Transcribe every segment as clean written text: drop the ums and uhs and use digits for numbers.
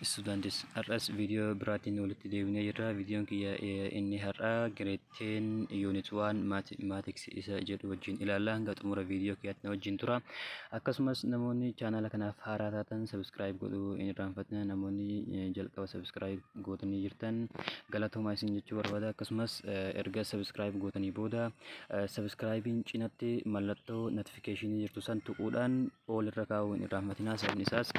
Students, har'as viidiyoo biraatiin walitti deebinee jirra. Viidiyoon kiyya inni har'aa grade 10 unit 1 mathematics isa jedhu wajjin ilaalla. Hanga xumura viidiyoo kiyyaatti na wajjin tura. Akkasumas namoonni chaanala kanaaf haaraa taatan subscribe godhuu hin irraanfatina. Namoonni jalqaba subscribe gootanii jirtan galatoomaa isin jechuu barbaada. Akkasumas erga subscribe gootanii booda subscribein cinatti mallattoo notification jirtu san tuquudhaan all irra kaa'uu hin irraanfatina. Sababni isaas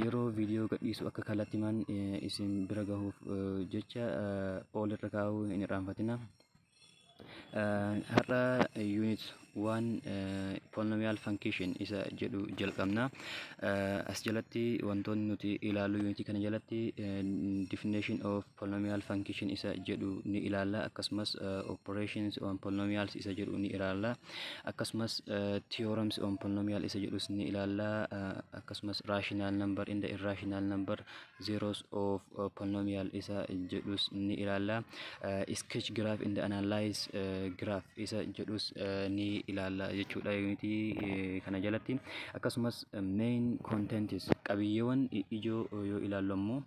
yeroo viidiyoo gadhiisu akka kallattimaan isin bira gahuuf jecha all irra kaa'uu hin irraanfatina. Har'a unit 1 polynomial function isa jedhu jalqabna. As jalatti wantoonni nuti ilaallu unitii kana jalatti definition of polynomial function isa jedhu ni ilaalla. Akkasumas operations on polynomials isa jedhu ni ilaalla. Akkasumas theorems on polynomial isa jedhus ni ilaalla. Akkasumas rational number and the irrational number, zeros of polynomial isa jedhus ni ilaalla. Sketch graph and the analyze graph isa jedhus ni ilaalla jechuudha unitii kana jalatti. Akkasumas main contents, qabiyyeewwan ijoo yoo ilaallu ammoo,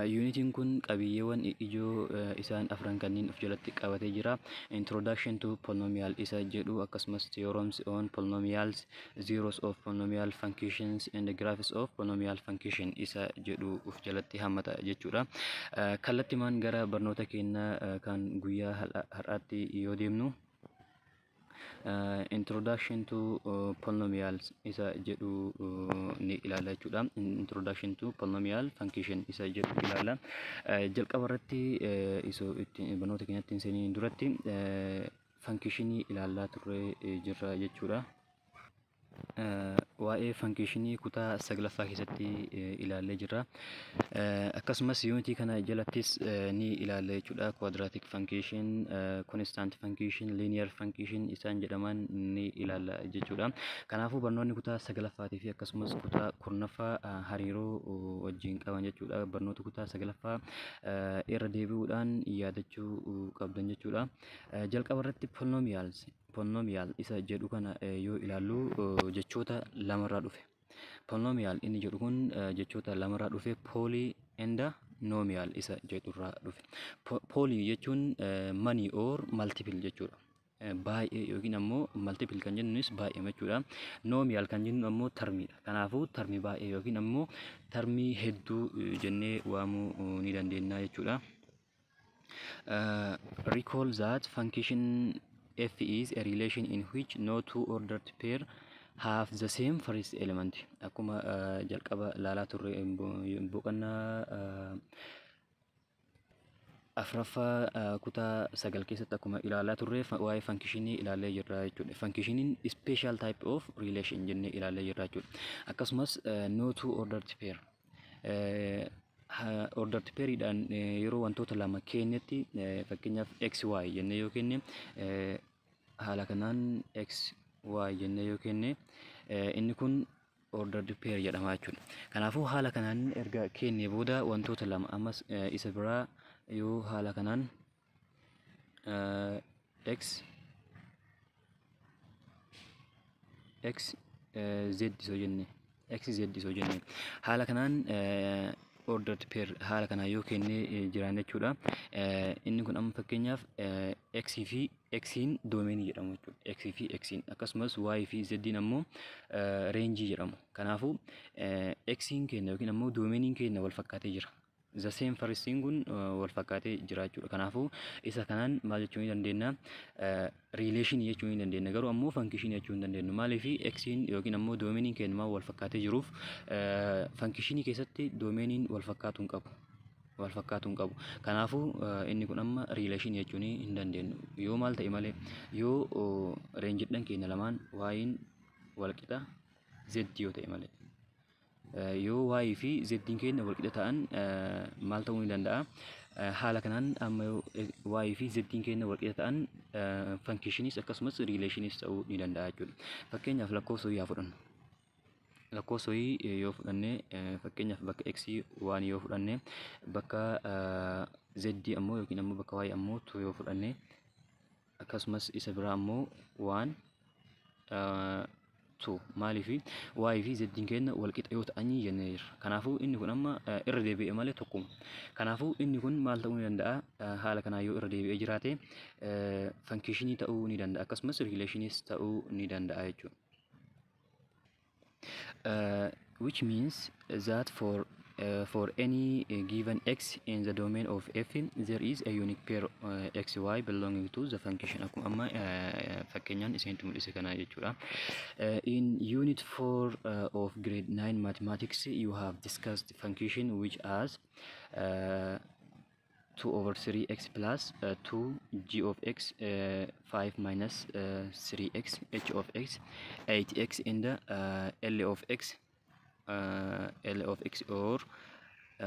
Yuunitiin kun qabiyyeewwan ijoo isaan afran kanneen of jalatti qabatee jira. Introduction to polynomial isa jedhu, akkasumas theorems on polynomials, zeros of polynomial functions and the graphs of polynomial function isa jedhu of jalatti hammata jechuudha. Kallattimaan gara barnoota keenyaa kan guyyaa har'aatti yoo deemnu, introduction to polynomials isa jedhu ni ilaalla jechuudha. Introduction to polynomial function isa jedhu ilaalla. Jalqaba irratti isoo itti barnoota keenyatti hin seeniin duratti functionii ilaallaa turre jirra jechuudha. Waa'ee functionii kutaa saglaffaa keessatti ilaallee jirra. Akkasumas yuunitii kana jalattis ni ilaalla jechuudha. Quadratic function, constant function, linear function isaan jedhaman ni ilaalla jechuudha. Kanaafuu barnoonni kutaa saglaffaatii fi akkasumas kutaa 10ffaa hariiroo wajjin qaban jechuudha. Barnoota kutaa saglaffaa irra deebi'uudhaan yaadachuu qabdan jechuudha. Jalqaba irratti polynomial isa jedhu kana yoo ilaallu, jechoota lamarraa dhufe. Polynomial inni jedhu kun jechoota lamarraa dhufe, poly and nomial isa jedhurraa dhufe. Poly jechuun many or multiple jechuudha. Baay'ee yookiin ammoo multiple kan jennunis baay'ee jechuudha. Nomial kan jennu ammoo termiidha. Kanaafuu termii baay'ee yookiin ammoo termii hedduu jennee waamuu ni dandeenya jechuudha. Recall that function f is a relation in which no two ordered pair have the same first element. Akkuma jalqaba ilaalaa turre, boqonnaa afuraffaa kutaa 9 keessatti akkuma ilaalaa turre, waa'ee functionii ilaallee jirra jechuudha. Functioniin special type of relation jennee ilaallee jirra jechuudha. Akkasumas no two ordered pair, ordered pairiidhaan yeroo wantoota lama kennetti, fakkeenyaaf x y jennee yoo kenne, haala kanaan x y jennee yoo kenne, inni kun ordered pair jedhama jechuudha. Kanaafuu haala kanaan erga kenne booda wantoota lama ammas isa biraa yoo haala kanaan x x z isoo jenne, x z isoo jenne, haala kanaan ordered pair haala kanaan yoo kennee jiraan jechuudha. Inni kun amma fakkeenyaaf x fi x'n domainii jedhamu jechuudha. X fi x'n, akkasumas y fi z'n ammoo rangeii jedhamu. Kanaafuu x'n keenya yookiin ammoo domainiin keenya wal fakkaatee jira. The same firstiin kun wal fakkaatee jira jechuudha. Kanaafuu isa kanaan maal jechuu ni dandeenya? Relationii jechuu ni dandeenya. Garuu ammoo functionii jechuu hin dandeenyu. Maaliif? X'n yookiin ammoo domainiin keenya maal wal fakkaatee jiruuf, functionii keessatti domainiin wal fakkaatuu hin qabu. Wal fakkaatuu hin qabu. Kanaafuu inni kun amma relationii jechuu hin dandeenyu. Yoo maal ta'e malee, yoo rangeiidhaan keenya lamaan y'n wal qixa z yoo ta'e malee. Yoo y fi z keenya wal qixa ta'an maal ta'uu ni danda'a? Haala kanaan amma yoo y fi z keenya wal qixa ta'an, functioniis akkasumas relationiis ta'uu ni danda'a jechuudha. Fakkeenyaaf lakkoofsa wayii haa fudhannu. Lakkoofsa wayii yoo fudhanne, fakkeenyaaf bakka x 1 yoo fudhanne, bakka z ammoo yookiin ammoo bakka y ammoo 2 yoo fudhanne, akkasumas isa biraa ammoo 1 2. Maaliif? Y fi z keenya wal qixa yoo ta'anii jennee jirra. Kanaafuu inni kun amma irra deebi'e malee tokkuma. Kanaafuu inni kun maal ta'uu ni danda'a? Haala kanaa yoo irra deebi'ee jiraate functionii ta'uu ni danda'a, akkasumas relationiis ta'uu ni danda'a jechuudha. Which means that for any given x in the domain of f, there is a unique pair xy belonging to the function, akkuma amma fakkeenyaan isinitti mul'ise kana jechuudha. In unit 4 of grade 9 mathematics, you have discussed function which as 2 over 3x plus 2, g of x 5 minus 3x, h of x 8x in the l of x, l of x or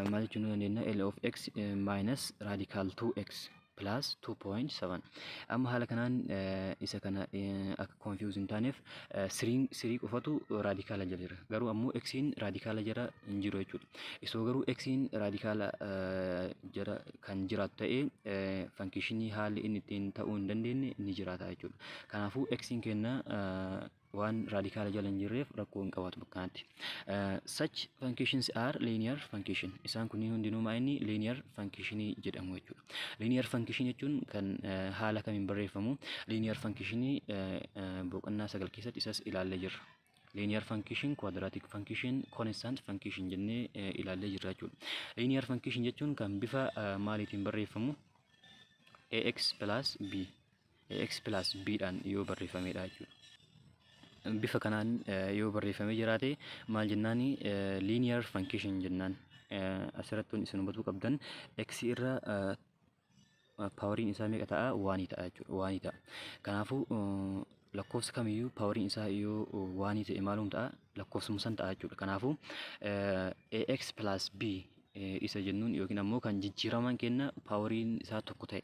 maal jechuu dandeenya, l of x minus radical 2x plus 2.7. Amma haala kanaan isa kana akka confuse hin taaneef, 3 qofatu radicala jala jira, garuu ammoo xiin radicala jala hin jiru jechuudha. Isoo garuu xiin radicala jala kan jiraatu ta'ee, functionii haalli inni ittiin ta'uu hin dandeenye ni jiraata jechuudha. Kanaafuu xiin keenya waan radicala jala hin jirreef rakkoo hin qabaatu bakka kanatti. Such functions are linear function. Isaan kunniin hundinuu maa inni linear functionii jedhamu jechuudha. Linear function jechuun kan haala kamiin barreeffamu? Linear functionii boqonnaa 9 keessatti isas ilaallee jirra. Linear function, quadratic function, constant function jennee ilaallee jirra jechuudha. Linear function jechuun kan bifa maaliitiin barreeffamu? Ax plus b, ax plus b dhaan yoo barreeffamedha jechuudha. Bifa kanaan yoo barreeffamee jiraate maal jennaani? Linear function jennaan. Asirratti wanti isin hubatuu qabdan, x irra poweriin isaa meeqa ta'a? Oneii ta'a jechuudha. Oneii ta'a. Kanaafuu lakkoofsa kamiyyuu poweriin isaa yoo oneii ta'e maalum ta'a? Lakkoofsuma san ta'a jechuudha. Kanaafuu ax plus b isa jennuun yookiin ammoo kan jijjiiraman kenna poweriin isaa tokko ta'e.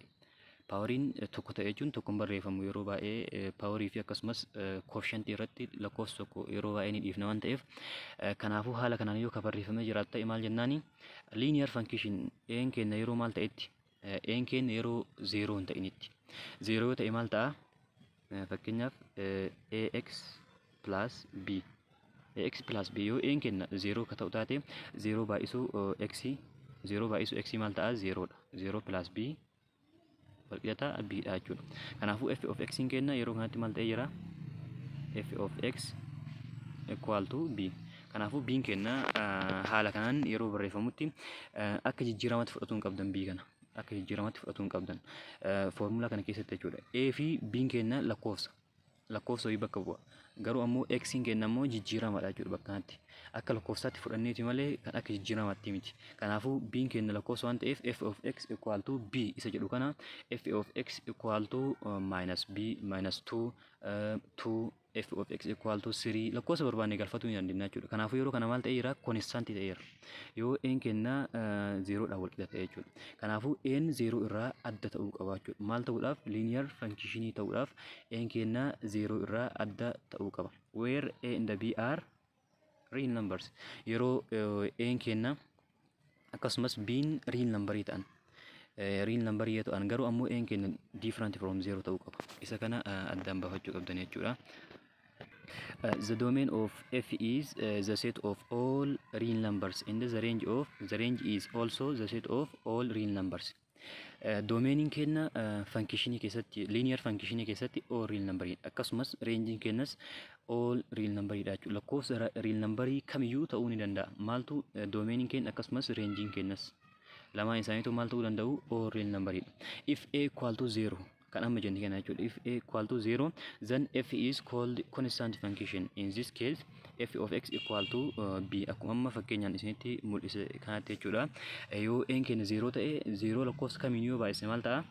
Poweriin tokko ta'e jechuun tokkoon barreeffamu. Yeroo baay'ee powerii fi akkasumas coefficientii irratti lakkoofsa tokko yeroo baay'ee ni dhiifna waan ta'eef, kanaafuu haala kanaan yoo ka barreeffamee jiraatu ta'e maal jennaani? Linear function. A'n keenya yeroo maal ta'etti? A'n keenya yeroo zeeroo hin ta'initti. Zeeroo yoo ta'e maal ta'a? Fakkeenyaaf ax plus b, ax plus b, yoo a'n keenya zeeroo ka ta'u taate, zeeroo baay'isuu x, zeeroo baay'isuu x maal ta'a? Zeeroodha. Zeeroo plus b walqixa b dha jechuudha. Kanaafuu f of x keenya yeroo kanatti maal ta'ee jira? F of x equal to b. Kanaafuu b'n keenya haala kanaan yeroo barreeffamutti akka jijjiiramatti fudhatuu hin qabdan, b kana. Akka jijjiiramatti fudhatuu hin qabdan. Foormulaa kana keessatti jechuudha. A fi b'n keenya lakkoofsa. Lakkoofsa wayii bakka bu'a. Garuu ammoo x keenya ammoo jijjiiramadha jechuudha bakka kanatti. Akka lakkoofsaatti fudhanneeti malee kan akka jijjiiramaatti miti. Kanaafuu b'n keenya lakkoofsa waan ta'eef, f of x equal to b isa jedhu kana, f of x equal to minus b, minus 2, 2, f of x equal to 3, lakkoofsa barbaanne galfatuu ni dandeenya jechuudha. Kanaafuu yeroo kana maal ta'ee jira? Constantii ta'eera. Yoo n keenya zeeroodhaan wal qixa ta'e jechuudha. Kanaafuu n zeeroo irraa adda ta'uu qaba jechuudha. Maal ta'uudhaaf? Linear functionii ta'uudhaaf n keenya zeeroo irraa adda ta'uu qaba. Where a and b are real numbers. Yeroo n keenya akkasumas b'n real numberii ta'an. Real numberii yoo ta'an, garuu ammoo n keenya different from zero ta'uu qaba. Isa kana addaan baafachuu qabdan jechuudha. The domain of f is the set of all real numbers and the range is also the set of all real numbers. Domainiin keenya functionii keessatti, linear functionii keessatti, all real number, akkasumas rangeiin keenyas all real number dha jechuudha. Lakkoofsa real numberii kamiyyuu ta'uu ni danda'a. Maaltu? Domainiin keenya akkasumas rangeiin keenyas lamaan isaaniitu maal ta'uu danda'u? All real number dha. If a equal to 0, kan amma jenne kana jechuudha. If a equal to 0, then f is called constant function. In this case, f of x equal to b, akkuma amma fakkeenyaan isinitti mul'ise kanatti jechuudha. Yoo n keenya 0 ta'e, 0 lakkoofsa kamiin yoo baay'ise maal ta'a?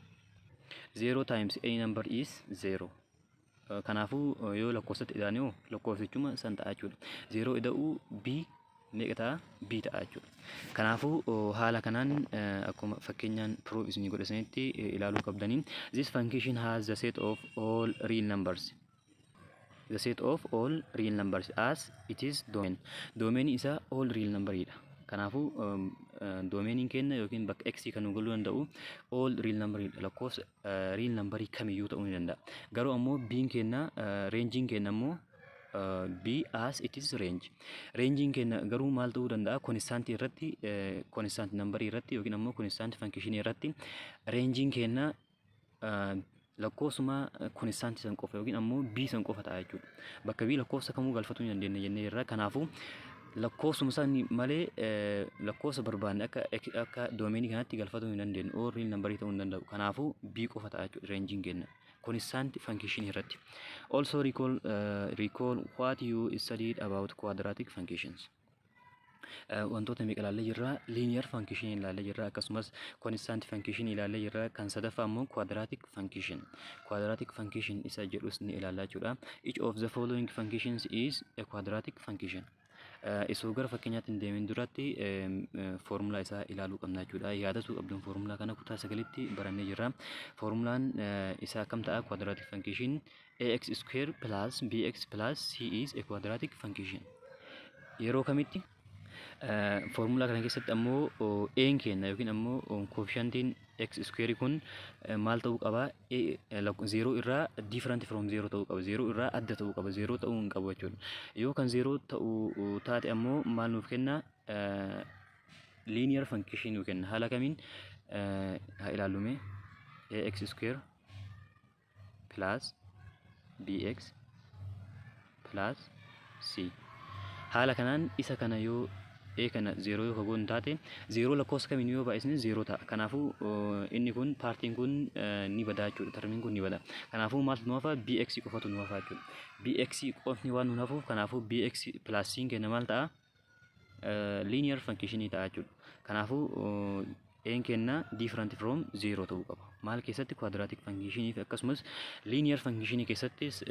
0 times any number is 0. Kanaafuu yoo lakkoofsatti idaane hoo, lakkoofsichuma san ta'a jechuudha. 0 ida'uu b meeqa ta'a? B ta'a jechuudha. Kanaafuu haala kanaan akkuma fakkeenyaan proof isinii godhe sanitti ilaaluu qabdanii. This function has the set of all real numbers. The set of all real numbers as it is domain. Domain isaa all real number dha. Kanaafuu domainiin keenya yookiin bakka x kan nu galuu danda'u all real number dha. Lakkoofsa real number kamiyyuu ta'uu ni danda'a. Garuu ammoo b'n keenya, rangeiin keenya ammoo B as it is range. Rangeiin keenya garuu maal ta'uu danda'a? Constantii irratti, constant numberii irratti yookiin ammoo constant functionii irratti rangeiin keenya lakkoofsuma constantii san qofa yookiin ammoo B san qofa ta'a jechuudha. Bakka B lakkoofsa kamuu galfatuu hin dandeenya jennee jirra. Kanaafuu lakkoofsuma san malee lakkoofsa barbaanne akka domainii kanatti galfatuu hin dandeenyu. All real numberii ta'uu hin danda'u. Kanaafuu B qofa ta'a jechuudha rangeiin keenya constant function irratti. Also recall what you studied about quadratic functions. Wantoota meeqa ilaallee jirra? Linear function ilaallee jirra, akkasumas constant function ilaallee jirra. Kan sadaffaa immoo quadratic function. Quadratic function isa jedhus ni ilaallaa jechuudha. Each of the following functions is a quadratic function. Isoo gara fakkeenyaatti hin deemin duratti foormulaa isaa ilaaluu qabna jechuudha. Yaadatuu qabduun foormulaa kana kutaa 9tti barannee jirra. Foormulaan isaa akkam ta'a? Quadratic function ax square plus bx plus c is a quadratic function. Yeroo kamitti? Foormulaa kana keessatti ammoo a'n keenya yookiin ammoo coefficientiin x square kun maal ta'uu qaba? Zeeroo irraa different from zero ta'uu qaba. Zeeroo irraa adda ta'uu qaba. Zeeroo ta'uu hin qabu jechuudha. Yoo kan zeeroo ta'uu taate ammoo maal nuuf kenna? Linear function nuuf kenna. Haala kamiin haa ilaallume? Ax square plus bx plus c. Haala kanaan isa kana yoo a kana zeeroo yoo kagoon taate, zeeroo lakkoofsa kamiin yoo baay'isne zeeroo ta'a. Kanaafuu inni kun partiin kun ni bada jechuudha. Termiin kun ni bada. Kanaafuu maaltu nu hafa? Bx qofatu nu hafa jechuudha. Bx qofni waan nu hafuuf, kanaafuu bx plus c keenya maal ta'a? Linear function ta'a jechuudha. Kanaafuu a'n keenya different from zero ta'uu qaba. Maal keessatti? Quadratic function fi akkasumas linear function keessattis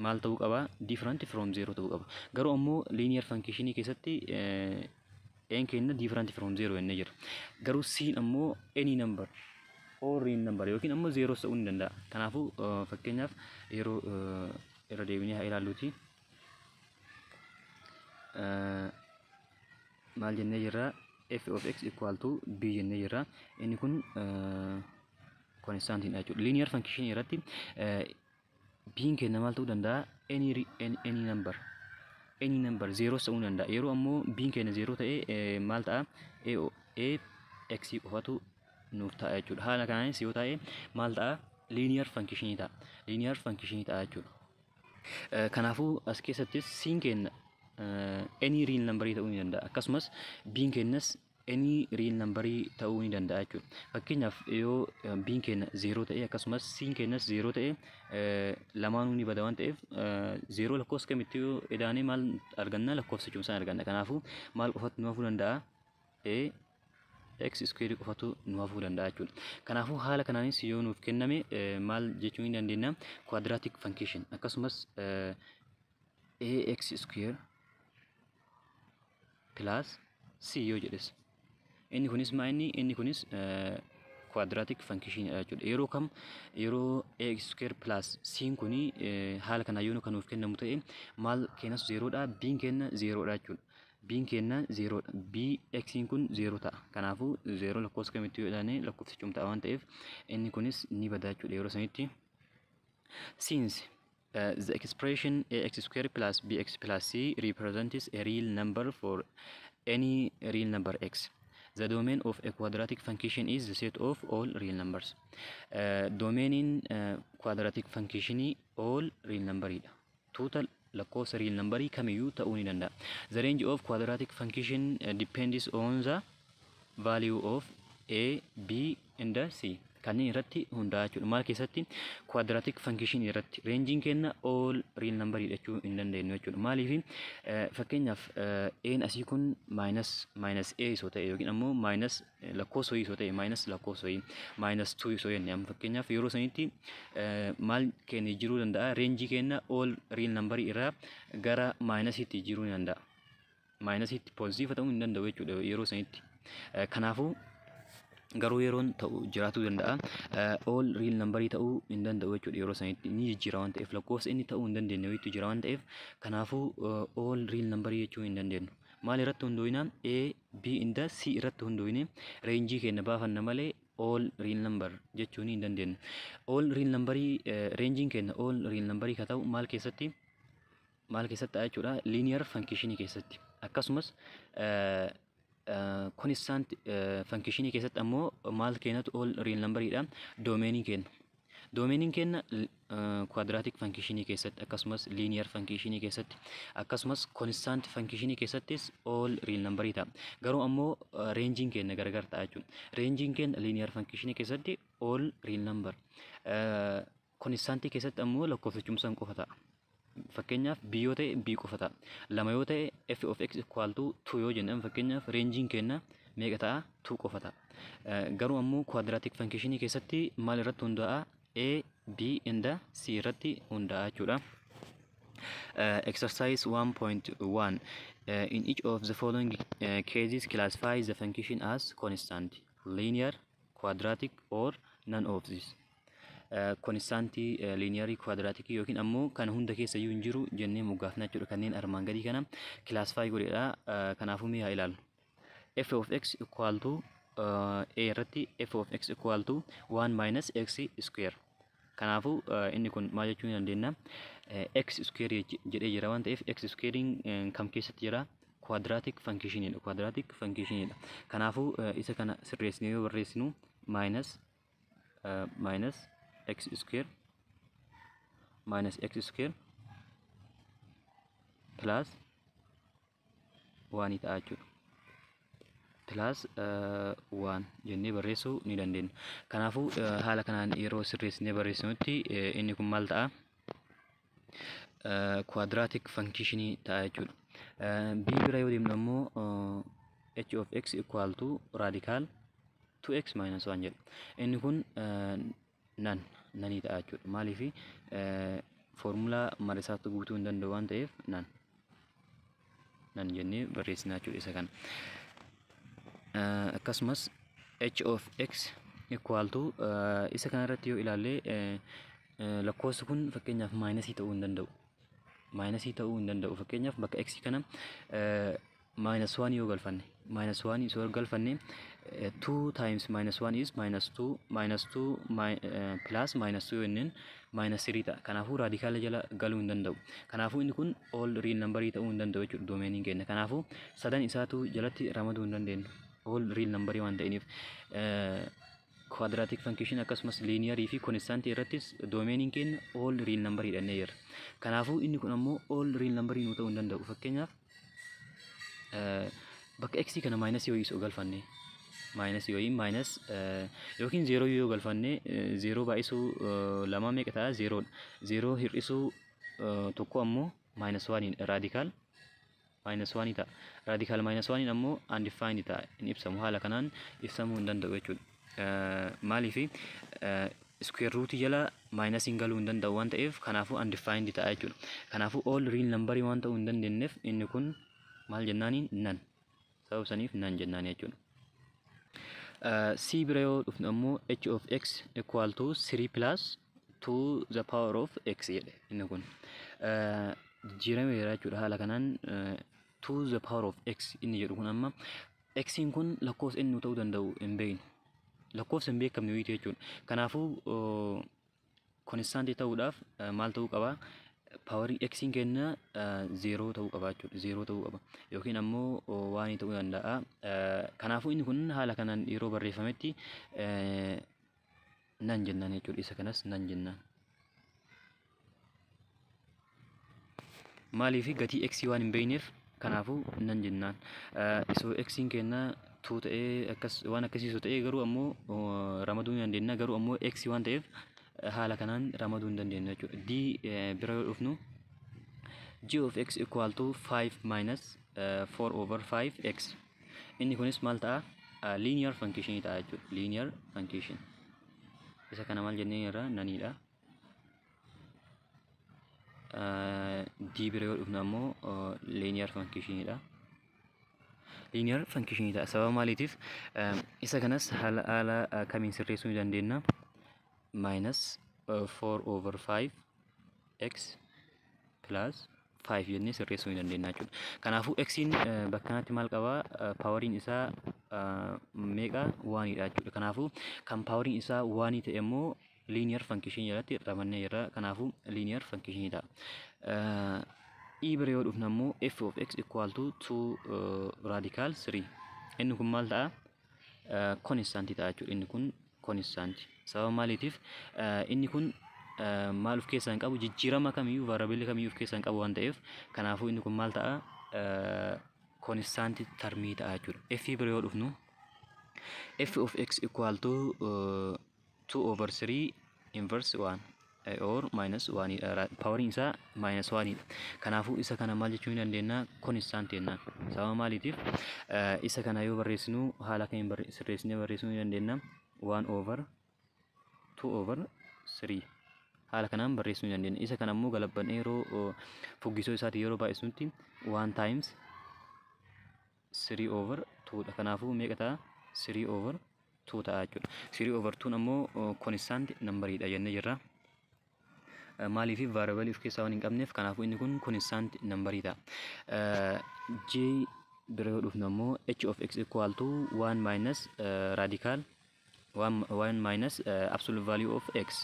maal ta'uu qaba? Different from zero ta'uu qaba. Garuu ammoo linear function keessatti a'n keenya different from zero jennee jira. Garuu c'n ammoo any number, all real number yookiin ammoo zero ta'uu ni danda'a. Kanaafuu fakkeenyaaf yeroo irra deebinee haa ilaalluuti. Maal jennee jirra? F of x equal to b jennee jirra. Inni kun constantiidha jechuudha. Linear function irratti b'n keenya maal ta'uu danda'a? Any number. Any number zeros ta'uu danda'a. Yeroo ammoo b'n keenya zeeroo ta'e maal ta'a? A x qofatu nuuf ta'a jechuudha. Haala kanaanis yoo ta'e maal ta'a? Linear function ta'a. Linear function ta'a jechuudha. Kanaafuu as keessattis c'n keenya any real number ta'uu ni danda'a. Akkasumas b'n keenyas any real number ta'uu ni danda'a jechuudha. Fakkeenyaaf yoo b'n keenya zeeroo ta'e akkasumas c'n keenyas zeeroo ta'e, lamaanuu ni bada waan ta'eef, zeeroo lakkoofsa kamitti yoo edaanee maal arganna? Lakkoofsa cimsaan arganna. Kanaafuu maal qofatu nu hafuu danda'a? A x square qofatu nu hafuu danda'a jechuudha. Kanaafuu haala kanaanis yoo nuuf kenname maal jechuu ni dandeenya? Quadratic function. Akkasumas ax square plus c yoo jedhes, inni kunis maa inni kunis quadratic function dha jechuudha. Yeroo kam? Yeroo ax square plus c kuni haala kanaan yoo kan nuuf kennamu ta'e, maal keenyas zeeroodha, b'n keenya zeeroodha jechuudha. B'n keenya zeeroodha. B x kun zeeroo ta'a. Kanaafuu zeeroo lakkoofsa kamitti yoo ilaane lakkoofsa cimtaa waan ta'eef, inni kunis ni bada jechuudha yeroo sanitti. Since the expression ax square plus bx plus c represents a real number for any real number x, the domain of a quadratic function is the set of all real numbers. Domainiin quadratic function all real number dha. Total lakkoofsa real numberii kamiyyuu ta'uu ni danda'a. The range of quadratic function depends on the value of a, b and c. Kanneen irratti hundaa'a jechuudha. Maal keessatti? Quadratic function irratti. Rangeiin keenya all real number jechuu hin dandeenyu jechuudha. Maaliif? Fakkeenyaaf a'n asii kun minus a isoo ta'e yookiin ammoo minus lakkoofsa wayii isoo ta'e, minus lakkoofsa wayii, minus 2 isoo jenne, amma fakkeenyaaf yeroo sanitti maal keenya jiruu danda'a? Rangeii keenya all real number irraa gara minusiitti jiruu ni danda'a. Minusiitti positive ta'uu hin danda'u jechuudha yeroo sanitti. Kanaafuu garuu yeroon ta'u jiraatuu danda'a. All real numberii ta'uu hin danda'u jechuudha yeroo sanitti, ni jijjiira waan ta'eef, lakkoofsa inni ta'uu hin dandeenye wayiitu jira waan ta'eef, kanaafuu all real numberii jechuu hin dandeenyu. Maal irratti hundooyina? A, B and C irratti hundooyine rangeii keenya baafanna malee all real number jechuu hin dandeenyu. All real numberii, rangeiin keenya all real numberii ka ta'u maal keessatti? Maal keessatti ta'a jechuudha? Linear functionii keessatti. Akkasumas constant functionii keessatti ammoo maal kennatu all real numberiidha? Domainii kenna. Domainiin kenna quadratic functionii keessatti, akkasumas linear functionii keessatti, akkasumas constant functionii keessattis all real numberii ta'a. Garuu ammoo rangeiin kenna gargar ta'a jechuudha. Rangeiin kenna linear functionii keessatti all real number. Constantii keessatti ammoo lakkoofsichumsan qofa ta'a. Fakkeenyaaf b yoo ta'e b qofa ta'a. Lama yoo ta'e, f of x equal to 2 yoo jennan, fakkeenyaaf rangeiin kenna meeqa ta'a? 2 qofa ta'a. Garuu ammoo quadratic functionii keessatti maal irratti hundaa'a? A, B and C irratti hundaa'a jechuudha. Exercise 1.1. In each of the following cases, classify the function as constant, linear, quadratic or none of these. Constantii, linearii, quadraticii yookiin ammoo kan hunda keessa iyyuu hin jiru jennee moggaafna jechuudha. Kanneen armaan gadii kana classify godheedha. Kanaafuu mee haa ilaallu. F of x equal to A irratti f of x equal to 1 minus x square. Kanaafuu inni kun maal jechuu ni dandeenya? X square jedhee jira waan ta'eef, x squarein kam keessatti jira? Quadratic functionidha. Quadratic functionidha. Kanaafuu isa kana sirreessinee yoo barreessinu minus x square minus x square plus 1 ta'a jechuudha. Plus 1 jennee barreessuu ni dandeenya. Kanaafuu haala kanaan yeroo sirreessinee barreessinutti inni kun maal ta'a? Quadratic functionii ta'a jechuudha. B bira yoo deemnu ammoo h of x equal to radical 2x minus 1 jedha. Inni kun none noneii ta'a jechuudha. Maaliif? Foormulaa mara isaatti guutuu hin danda'u waan ta'eef none none jennee barreessina jechuudha isa kana. Akkasumas h of x equal to, isa kanarratti yoo ilaalle, lakkoofsi kun fakkeenyaaf minusii ta'uu hin danda'u. Minusii ta'uu hin danda'u. Fakkeenyaaf bakka x kana minus 1 yoo galfanne, minus 1 yoo galfanne, 2 times minus 1 is minus 2, minus 2 plus minus 2 yoo jenneen minus 3 ta'a. Kanaafuu radicala jala galuu hin danda'u. Kanaafuu inni kun all real numberii ta'uu hin danda'u jechuudha domainiin keenya. Kanaafuu sadan isaatu jalatti ramaduu hin dandeenyu. All real numberii waan ta'iniif. Quadratic function akkasumas linearii fi constantii irrattis domainiin keenya all real numberii dhannee jirra. Kanaafuu inni kun ammoo all real numberii nuu ta'uu hin danda'u. Fakkeenyaaf bakka x kana minusii wayii osoo galfanne, minusii wayii, minus yookiin zeeroo yoo galfanne, zeeroo baay'isuu lama meeqa ta'a? Zeeroodha. Zeeroo hir'isuu tokko ammoo minus oneiin radical minus oneii ta'a. Radical minus oneiin ammoo undefined ta'a. Hin ibsamu, haala kanaan ibsamuu hin danda'u jechuudha. Maaliif? Square root jala minusiin galuu hin danda'u waan ta'eef, kanaafuu undefined ta'a jechuudha. Kanaafuu all real numberii waan ta'uu hin dandeenyeef inni kun maal jennaaniin? None. Sababa saniif none jennaan jechuudha. C bira yoo dhufnu ammoo h of x equal to 3 plus 2 the power of x jedhe. Inni kun jijjiirameera jechuudha. Haala kanaan 2 the power of x inni jedhu kun amma xiin kun lakkoofsa inni ta'uu danda'u hin beeknu. Lakkoofsa hin beekamne wayiiti jechuudha. Kanaafuu constantii ta'uudhaaf maal ta'uu qaba? Powerii xiin keenya zeeroo ta'uu qaba jechuudha. Zeeroo ta'uu qaba. Yookiin ammoo waan ta'uu danda'a. Kanaafuu inni kun haala kanaan yeroo barreeffametti none jennaan jechuudha. Isa kanas none jennaan. Maaliif? Gatii x waan hin beekneef, kanaafuu none jennaan. Isoo xiin keenya 2 ta'ee akkas waan akkasiisu ta'ee garuu ammoo ramaduu ni dandeenya, garuu ammoo x waan ta'eef haala kanaan ramaduu hin dandeenyu jechuudha. D bira yoo dhufnu g of x equal to 5 minus 4 over 5 x. Inni kunis maal ta'a? Linear function ta'a jechuudha. Linear function. Isa kana maal jennee irraa? Noneidha. D bira yoo dhufnu ammoo linear functionidha. Linear function ta'a. Sababa maaliitiif? Isa kanas haala kamiin sirreessuu ni dandeenya? Minus 4 over 5 x plus 5 jennee sirreessuu ni dandeenya jechuudha. Kanaafuu xiin bakka kanatti maal qabaa? Poweriin isaa meeqa? Oneidha jechuudha. Kanaafuu kan poweriin isaa oneii ta'e immoo linear function jalatti ramannee jirra. Kanaafuu linear function ta'a. E bira yoo dhufne ammoo f of x equal to 2 radical 3. Inni kun maal ta'a? Constantii ta'a jechuudha. Inni kun constantii. Sababa maaliitiif? Inni kun maal of keessaa hin qabu? Jijjiirama kamiyyuu, variableii kamiyyuu of keessaa hin qabu waan ta'eef, kanaafuu inni kun maal ta'a? Constantii termii ta'a jechuudha. F bira yoo dhufnu, f of x equal to 2 over 3 inverse 1 or minus 1, poweriin isaa minus 1 dha. Kanaafuu isa kana maal jechuu ni dandeenya? Constant jennaan. Sababa maaliitiif? Isa kana yoo barreessinu haala kamiin sirreessinee barreessuu ni dandeenya? 1 over 2 over 3 haala kanaan barreessuu ni dandeenya. Isa kana immoo galabbannee yeroo fuggisoo isaatii yeroo baay'isnutti 1 times 3 over 2 dha. Kanaafuu meeqa ta'a? 3 over 2 ta'a jechuudha. 3 over 2 ammoo constant numberiidha jennee jirra. Maaliif? Variableii of keessaa waan hin qabneef, kanaafuu inni kun constant numberii ta'a. J bira yoo dhufnu ammoo h of x equal to 1 minus radical 1 minus absolute value of x.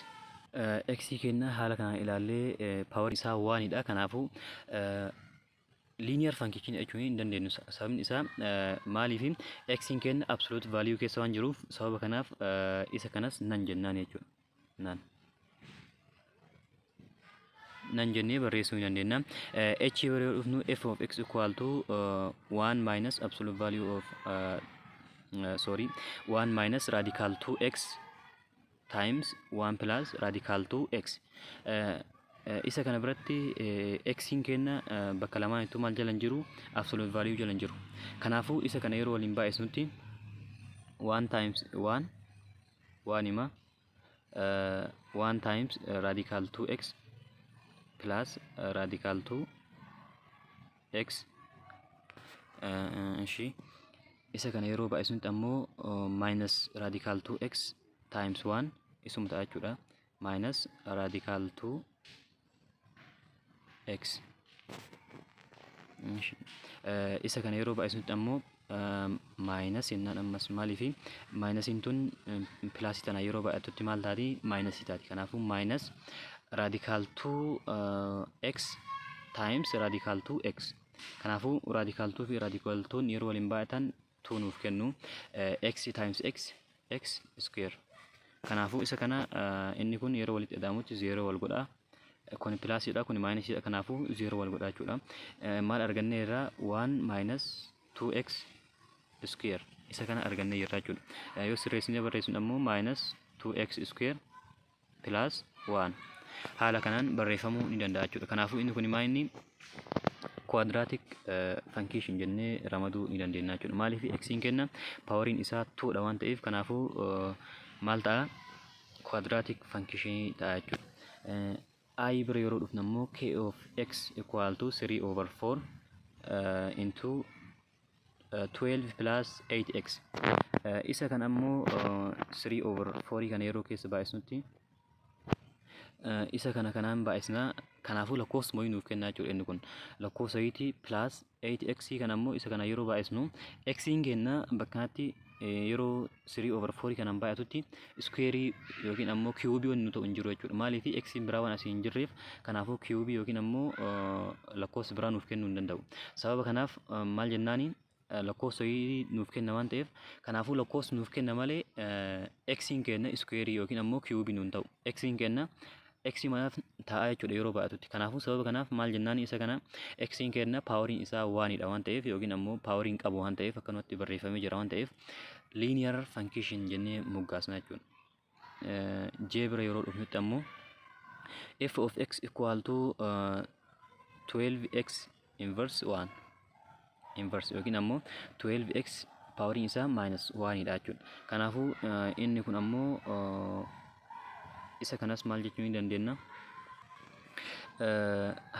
X kenna haala kanaan ilaallee power isaa oneidha. Kanaafuu linear function jechuu hin dandeenyu. Sababni isaa maaliif? X kenna absolute value keessa waan jiruuf, sababa kanaaf isa kanas none jennaan jechuudha. None jennee barreessuu ni dandeenya. H bira yoo dhufnu, f of x equal to 1 minus absolute value of, sorry, 1 minus radical 2x times 1 plus radical 2x. Isa kana biratti x kenna bakka lamaanittuu maal jala hin jiru? Absolute value jala hin jiru. Kanaafuu isa kana yeroo waliin baay'isnutti 1 times 1 1 hima, 1 times radical 2x plus radical 2x. Ishi isa kana yeroo baay'isnutti ammoo minus radical 2x times 1 isuma ta'a jechuudha, minus radical 2 x. Isa kana yeroo baay'isnutti ammoo minus jennaan ammas. Maaliifi? Minusiin tun plusii tana yeroo baay'attutti maal taati? Minusii taati. Kanaafuu minus radical 2 x times radical 2 x. Kanaafuu radical 2 fi radical 2 yeroo waliin baay'atan 2 nuuf kennu. X times x, x square. Kanaafuu isa kana inni kun yeroo walitti ida'amutti 0 wal godha. Kun plusiidha, kun minusiidha, kanaafuu 0 wal godha jechuudha. Maal arganne irraa? 1 minus 2x square isa kana argannee jirra jechuudha. Yoo sirreessinee barreessinu ammoo minus 2x square plus 1 haala kanaan barreeffamuu ni danda'a jechuudha. Kanaafuu inni kun maa inni quadratic function jennee ramaduu ni dandeenya jechuudha. Maaliif? X'n kenna poweriin isaa 2 dha waan ta'eef, kanaafuu maal ta'a? Quadratic function ta'a jechuudha. I bira yeroo dhufnu ammoo k of x equal to 3 over 4 into 12 plus 8x. Isa kan ammoo 3 over 4 kana yeroo keessa baay'isnutti isa kana kanaan baay'isnaa, kanaafuu lakkoofsa wayii nuuf kennaa jechuudha. Inni kun lakkoofsa wayiitii plus 8x kana ammoo isa kana yeroo baay'isnu, x'n kenna bakka kanatti yeroo 3 over 4 kanaan baay'atutti squareii yookiin ammoo cubeii wanni nu ta'u hin jiru jechuudha. Maaliif? X'n biraa waan asii hin jirreef, kanaafuu cubeii yookiin ammoo lakkoofsa biraa nuuf kennuu hin danda'u. Sababa kanaaf maal jennaani? Lakkoofsa wayii nuuf kenna waan ta'eef, kanaafuu lakkoofsa nuuf kenna malee x'n kenna squareii yookiin ammoo cubeii nuun ta'u. X'n kenna x maaf ta'a jechuudha yeroo baay'atutti. Kanaafuu sababa kanaaf maal jennaan? Isa kana x'n kenna poweriin isaa oneidha waan ta'eef, yookiin ammoo poweriin qabu waan ta'eef, akkanumatti barreeffamee jira waan ta'eef, linear function jennee moggaasna jechuudha. J bira yeroo dhufnutti ammoo f of x equal to 12x inverse 1 inverse yookiin ammoo 12x poweriin isaa minus 1 dha jechuudha. Kanaafuu inni kun ammoo isa kanas maal jechuu ni dandeenya?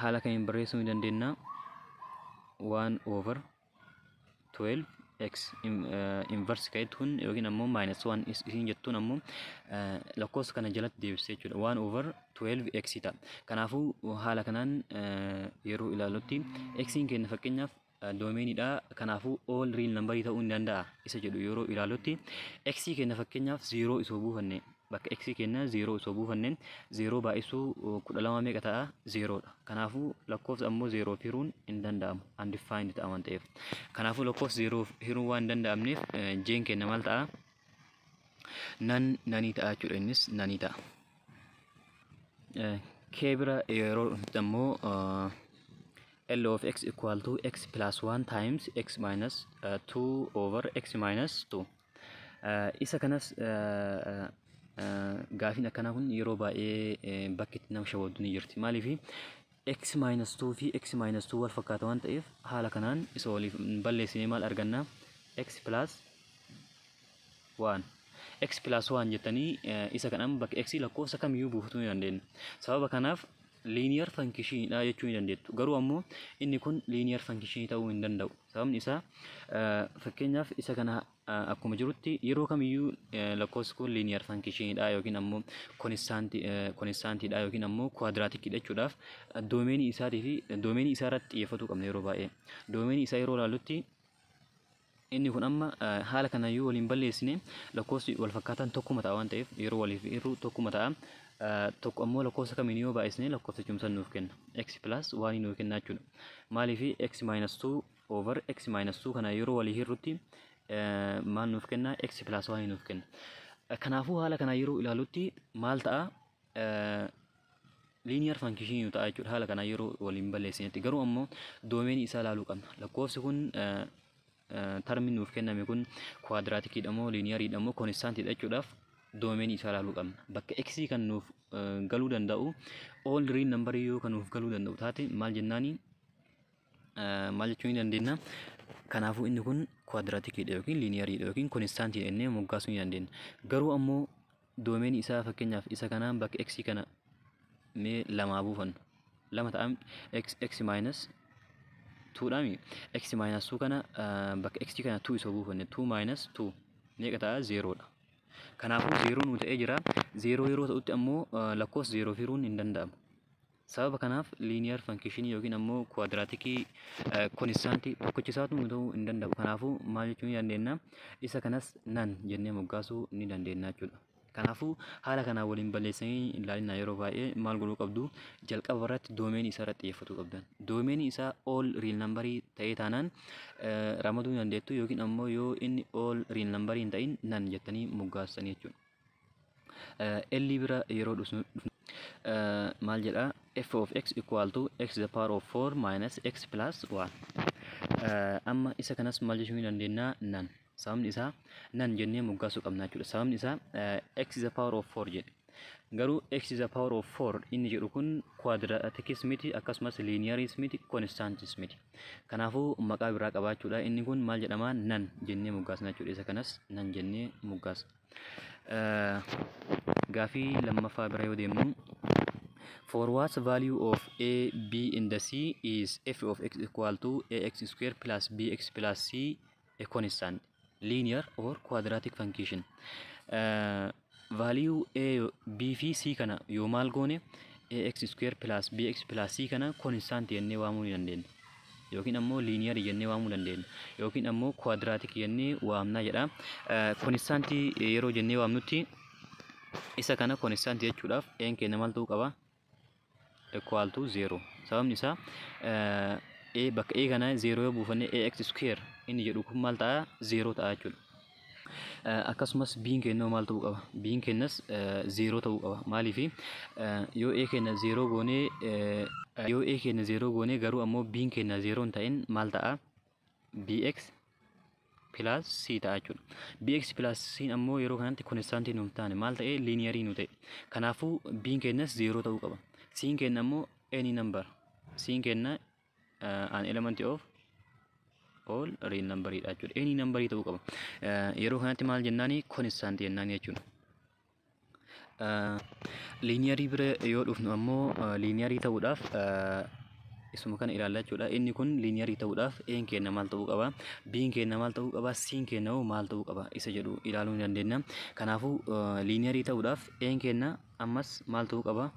Haala kamiin barreessuu ni dandeenya? 1 over 12 x inverse ka'etuun yookiin ammoo minus 1 isin jettuun ammoo lakkoofsa kana jalatti deebisee jechuudha. 1 over 12 x ta'a. Kanaafuu haala kanaan yeroo ilaallutti x'n keenya fakkeenyaaf domainiidha. Kanaafuu all real number ta'uu ni danda'a isa jedhu yeroo ilaallutti, x keenya fakkeenyaaf 0 isoo buufanne Bakka x keenya 0 osoo buufanneen 0 baay'isuu 12 meeqa ta'a? 0 dha. Kanaafuu lakkoofsa ammoo 0 hiruun hin danda'amu. Undefined ta'a waan ta'eef. Kanaafuu lakkoofsa 0 hiruun waan hin danda'amneef jeen keenya maal ta'a? None none ta'a jechuudha, innis none ta'a. Kee bira yeroo dhufte ammoo L of x equal to x plus 1 times x minus 2 over x minus 2. Isa kanas gaafiin akkanaa kun yeroo baay'ee bakki itti nama shawaddu ni jirti. Maaliif? X minus 2 fi x minus 2 wal fakkaata waan ta'eef haala kanaan isa waliif balleessinee maal arganna? X plus 1. X plus 1 jettanii isa kanaan bakka x lakkoofsa kamiyyuu buufatuu ni dandeenya. Sababa kanaaf linear functionidha jechuu ni dandeettu. Garuu ammoo inni kun linear function ta'uu hin danda'u. Sababni isaa, fakkeenyaaf isa kana akkuma jirutti yeroo kamiyyuu lakkoofsi kun linear functionidha yookiin ammoo constantidha yookiin ammoo quadraticidha jechuudhaaf domainii isaatii fi domainii isaa irratti xiyyeeffatuu qabna yeroo baay'ee. Domainii isaa yeroo ilaallutti inni kun amma haala kanayyuu waliin balleessine lakkoofsi wal fakkaataan tokkuma ta'a waan ta'eef yeroo waliif hirru tokkuma ta'a. Tokko ammoo lakkoofsa kamiin yoo baay'isne lakkoofsa cimsan nuuf kenna? X plus 1 nuuf kenna jechuudha. Maaliif? X minus 2 over x minus 2 kana yeroo walii hirrutti maal nuuf kenna? X plus 1 nuuf kenna. Kanaafuu haala kana yeroo ilaalutti maal ta'a? Linear function ta'a jechuudha haala kana yeroo waliin balleessinetti. Garuu ammoo domainii isaa ilaaluu qabna. Lakkoofsi kun, termiin nuuf kenname kun quadraticiidha moo lineariidha moo constantiidha jechuudhaaf domainii isaa ilaaluu qabna. Bakka x kan nuuf galuu danda'u all real number yoo kan nuuf galuu danda'u taate maal jennaani, maal jechuu ni dandeenya? Kanaafuu inni kun quadraticiidha yookiin lineariidha yookiin constantiidha jennee moggaasuu ni dandeenya. Garuu ammoo domainii isaa, fakkeenyaaf isa kanaan bakka x kana mee lamaa buufannu, lama ta'a, x minus 2 dhaami. X minus 2 kana bakka x kana 2 isa buufanne, 2 minus 2 meeqa ta'a? 0 dha. Kanaafuu 0 nuu ta'ee jira. 0 yeroo ta'utti ammoo lakkoofsa 0 hiruun hin danda'amu. Sababa kanaaf linear function yookiin ammoo quadraticii constantii tokkichisaatu nu ta'uu hin danda'u. Kanaafuu maal jechuu ni dandeenya? Isa kanas none jennee moggaasuu ni dandeenya jechuudha. Kanaafuu haala kanaan waliin balleessanii ilaalinaa. Yeroo baay'ee maal godhuu qabdu? Jalqaba irratti domainii isaa irratti xiyyeeffatuu qabdan. Domainii isaa all real numberii ta'ee taanaan ramaduu ni dandeettu yookiin ammoo yoo inni all real numberii hin ta'in none jettanii moggaasanii jechuudha. L bira yeroo dhufnu maal jedha? F of x equal to x the power of 4 minus x plus 1. Amma isa kanas maal jechuu ni dandeenya? None. Sababni isaa none jennee moggaasuu qabna jechuudha. Sababni isaa x the power of 4 jedhe. Garuu x the power of 4 inni jedhu kun quadraticis miti, akkasumas linearis miti, constantis miti. Kanaafuu maqaa biraa qabaachuudha. Inni kun maal jedhama? None jennee moggaasna jechuudha. Isa kanas none jennee moggaasna. Gaafii lammaffaa bira yoo deemnu, for what value of a, b and the c is f of x equal to ax square plus bx plus c a constant, linear or quadratic function? Value a, b fi c kana yoo maal goone ax square plus bx plus c kana constant jennee waamuu ni dandeenya yookiin ammoo linear jennee waamuu dandeenya yookiin ammoo quadratic jennee waamna jedha. Constant yeroo jennee waamnutti isa kana constant jechuudhaaf een keenya maal ta'uu qaba? Equal to 0. Sababni isaa a bakka a kana 0 yoo buufanne ax square inni jedhu kun maal ta'a? 0 ta'a jechuudha. Akkasumas b'n keenya maal ta'uu qaba? B'n keenyas 0 ta'uu qaba. Maaliif? Yoo a keenya 0 goonee, yoo a keenya 0 goonee garuu ammoo b'n keenya 0 hin ta'in maal ta'a? Bx plus c ta'a jechuudha. Bx plus c ammoo yeroo kanatti constantii nuuf taane, maal ta'e? Linearii nu ta'e. Kanaafuu b'n keenyas 0 ta'uu qaba. C'n keenya ammoo any number. C'n keenya an element of all real number dha jechuudha. Any number ta'uu qaba. Yeroo kanatti maal jennaani? Constant jennaani jechuudha. Linearii bira yoo dhufnu ammoo linearii ta'uudhaaf isuma kana ilaalla jechuudha. Inni kun linearii ta'uudhaaf A'n keenya maal ta'uu qaba? B'n keenya maal ta'uu qaba? C'n keenya hoo maal ta'uu qaba? Isa jedhu ilaaluu ni dandeenya. Kanaafuu linearii ta'uudhaaf A'n keenya ammas maal ta'uu qaba?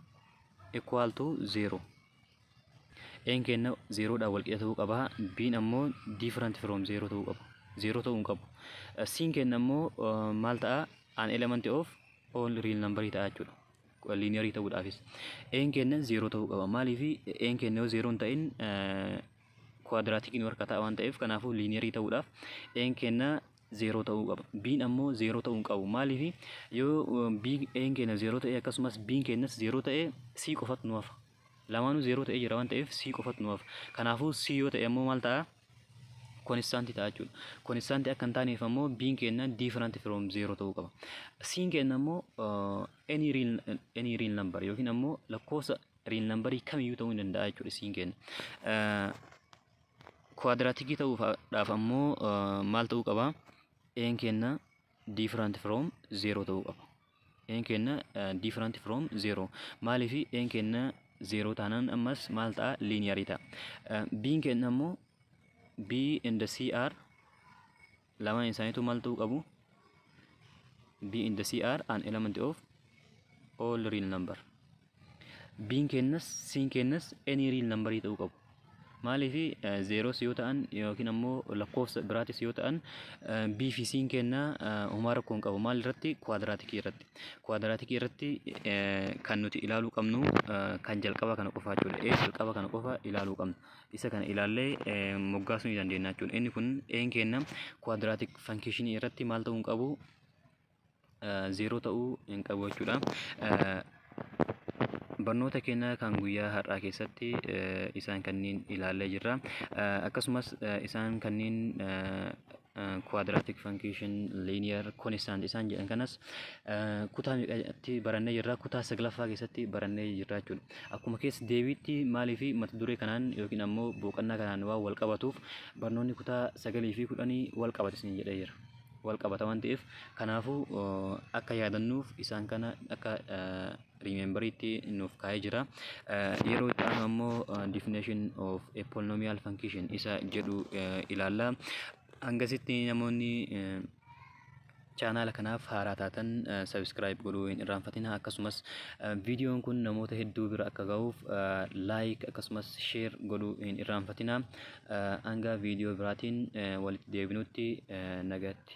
Equal to 0. A'n keenya 0dhaan wal qixa ta'uu qaba. B'n ammoo different from 0 ta'uu qaba. 0 ta'uu hin qabu. C'n keenya ammoo maal ta'a? An element of all real number ta'a jechuudha. Linearii ta'uudhaafis. A'n keenya 0 ta'uu qaba. Maaliif? A'n keenya yoo 0 hin ta'in quadraticii nu harka ta'a waan ta'eef, kanaafuu linearii ta'uudhaaf a'n keenya 0 ta'uu qaba. B'n ammoo 0 ta'uu hin qabu. Maaliif? Yoo A'n keenya 0 ta'e, akkasumas B'n keenyas 0 ta'e, C qofatu nu hafa. Lamaanuu 0 ta'ee jira waan ta'eef C qofatu nu hafa. Kanaafuu C yoo ta'e ammoo maal ta'a? Constantii ta'a jechuudha. Constantii akka hin taaneef ammoo B'n keenya different from 0 ta'uu qaba. C'n keenya ammoo any real number yookiin ammoo lakkoofsa real numberii kamiyyuu ta'uu ni danda'a jechuudha C'n keenya. Quadraticii ta'uudhaaf ammoo maal ta'uu qaba? A'n keenya different from 0 ta'uu qaba. A'n keenya different from 0. Maaliif? A'n keenya 0 taanaan ammas maal ta'a? Linearii ta'a. B'n keenya ammoo, B and C are, lamaan isaaniitu maal ta'uu qabu? B and C are an element of all real number. B'n keenyas C'n keenyas any real numberii ta'uu qabu. Maaliif? Zeeroos yoo ta'an yookiin ammoo lakkoofsa biraatis yoo ta'an, B fi C'n keenya homaa rakkoo hin qabu. Maal irratti? Quadraticii irratti. Quadraticii irratti kan nuti ilaaluu qabnu kan jalqaba kana qofa jechuudha. E jalqaba kana qofa ilaaluu qabna. Isa kana ilaallee moggaasuu ni dandeenya jechuudha. Inni kun A'n keenya quadratic functionii irratti maal ta'uu hin qabu? Zeeroo ta'uu hin qabu jechuudha. Barnoota keenya kan guyyaa har'aa keessatti isaan kanneen ilaallee jirra. Akkasumas isaan kanneen quadratic function, linear, constant isaan jedhan kanas kutaa meeqatti barannee jirra? Kutaa saglaffaa keessatti barannee jirra jechuudha. Akkuma keessa deebiitti, maalii fi mata duree kanaan yookiin ammoo boqonnaa kanaan waan wal qabatuuf, barnoonni kutaa 9 fi 10 wal qabata isin jedhee jira. Wal qabata waan ta'eef, kanaafuu akka yaadannuuf isaan kana akka rememberiitti nuuf kaa'ee jira. Yeroo itti aanu ammoo definition of a polynomial function isa jedhu ilaalla. Hangasitti namoonni chaanaala kanaaf haaraa taatan subscribe godhuu hin irraanfatina. Akkasumas viidiyoon kun namoota hedduu bira akka ga'uuf like akkasumas share godhuu hin irraanfatina. Hanga viidiyoo biraatiin walitti deebinutti nagaatti.